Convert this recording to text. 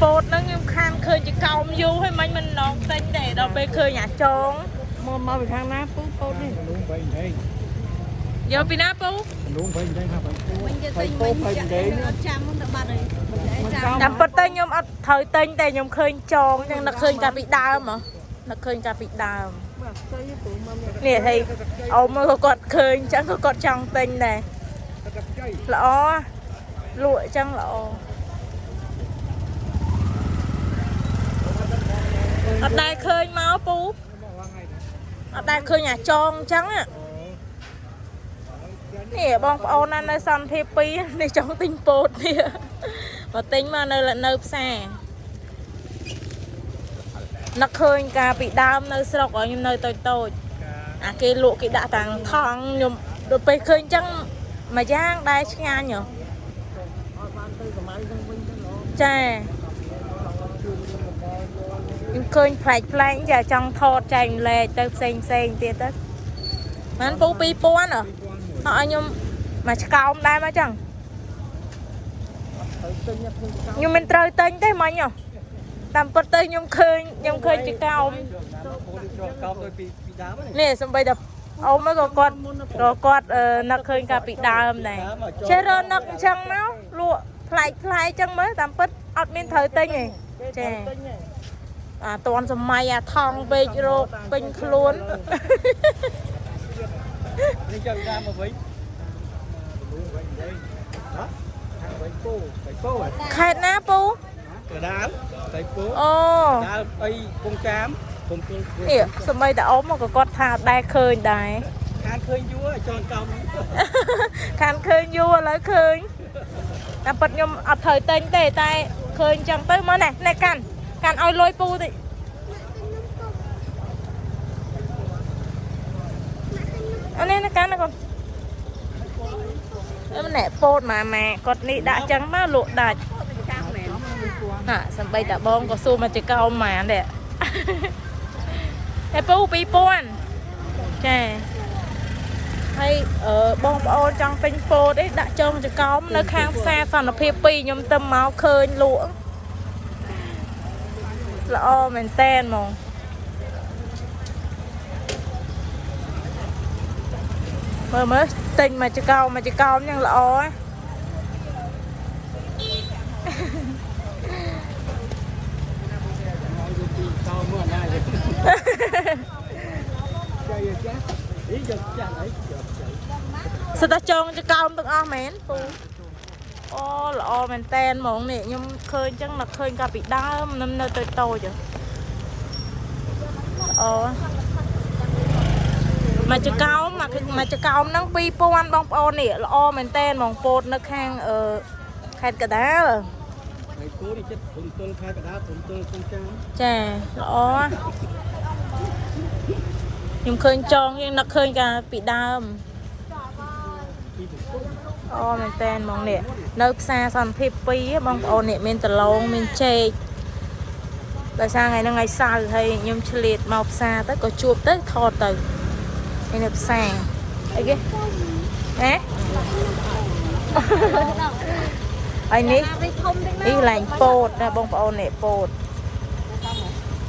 ពោតហ្នឹងខ្ញុំខានឃើញជាកោមយូរហើយមិញមិននងទិញទេដល់ពេលឃើញអាចង មកមកពីខាងណាពូពោតនេះ លងបីដេង យកពីណាពូ លងបីដេងហាបីពូ វិញគេទិញវិញអត់ចាំទៅបាត់ហើយចាំ តាមពិតទៅខ្ញុំអត់ត្រូវទិញតែខ្ញុំឃើញចងហ្នឹងនឹកឃើញកាលពីដើមហ៎នឹកឃើញកាលពីដើម បាទស្អីពូមកមាន នេះហើយអូមើលក៏គាត់ឃើញអញ្ចឹងក៏គាត់ចង់ទិញដែរ ទឹកខ្ចី ល្អលក់អញ្ចឹងល្អអត់ដែលឃើញមកពូ មកឡើងថ្ងៃ អត់ដែលឃើញអាចងអញ្ចឹងណានេះបងប្អូនណានៅសន្តិភាព2នេះចង់ទិញពោតនេះមកទិញមកនៅនៅផ្សារនឹកឃើញកាលពីដើមនៅស្រុកឲ្យខ្ញុំនៅតូចតូចអាគេលក់គេដាក់តាំងថង់ខ្ញុំដល់ពេលឃើញអញ្ចឹងមួយយ៉ាងដែរឆ្ងាញ់ហ៎ អត់បានទៅសម័យហ្នឹងវិញហ្នឹងល្អ ចាខ្ញុំឃើញប្លែកប្លែកចាចង់ថតចែកម្លែកទៅផ្សេងផ្សេងទៀតទៅបានពូ2000ហ៎ អត់ឲ្យខ្ញុំមកឆ្កោមដែរមកចឹង ទៅទិញភូមិកោ ខ្ញុំមិនត្រូវទិញទេមិញហ៎តាមពិតទៅខ្ញុំឃើញខ្ញុំឃើញចកោម ពោតជាប់កោមដូចពីពីដើមហ្នឹង នេះសំបីតែអូមក៏គាត់ក៏គាត់អឺនឹកឃើញកាលពីដើមដែរចេះរនឹកអញ្ចឹងមកលក់ប្លែកប្លែកចឹងមើលតាមពិតអត់មានត្រូវទិញទេចា ទិញហ្នឹង អាតនសម័យអាថងពេករោគពេញខ្លួន នេះយកដើមមកវិញលងបីដេងហ៎ខាងបីពូបីពូ ខេតណាពូ កដាលបីពូ អូ ដាលអីពងចាមពងទល់ នេះសំបីតែអូមក៏គាត់ថាដែរឃើញដែរ ខានឃើញយូរចងកោម ខានឃើញយូរឥឡូវឃើញតែប៉ិតខ្ញុំអត់ត្រូវទិញទេតែឃើញចឹងទៅមើលណែណែកាន់កាន់ឲ្យលុយពូតិចអនេះណែកាន់ណាកូនអឺណែពោតម៉ាម៉ាគាត់នេះដាក់ចឹងមកលក់ដាច់ ចាំមែន ហាសំបីតាបងក៏សួរមកចកោម៉ានដែរតែពូ2000ចាហើយអឺបងប្អូនចង់ទិញពោតអីដាក់ចងចកោមនៅខាងផ្សារសន្តិភាព2ខ្ញុំទៅមកឃើញលក់ល្អមែនតែនហ្មងមើលមើលទិញមកចកោមមកចកោមយ៉ាងល្អហ៎ ពីកោមមើលណាចាចានេះយកចាស់អីយកចាស់ សិតតែចងចកោមទាំងអស់មែនពូអូល្អមែនតែនហ្មងនេះខ្ញុំឃើញចឹងនឹកឃើញកាលពីដើមខ្ញុំនៅតូចតូចហ៎អូមកចកោមមកមកចកោមហ្នឹង2000បងប្អូននេះល្អមែនតែនហ្មងពោតនៅខាងអឺខេត្តកណ្ដាល ហើយគោនេះចិត្តព្រំទល់ខែកដាលព្រំទល់ពងចាម ចាល្អខ្ញុំឃើញចងយើងនឹកឃើញកាលពីដើម ពីពពុះ អូមែនតែនហ្មងនេះនៅផ្សារសន្តិភាព2បងប្អូននេះមានដលងមានចេកដោយសារថ្ងៃហ្នឹងថ្ងៃសៅរ៍ហើយខ្ញុំឆ្លៀតមកផ្សារទៅក៏ជួបទៅថតទៅនេះនៅផ្សារអីគេហ៎ហើយនេះ នេះធំទាំងណា នេះកន្លែងពោតណាបងប្អូននេះពោត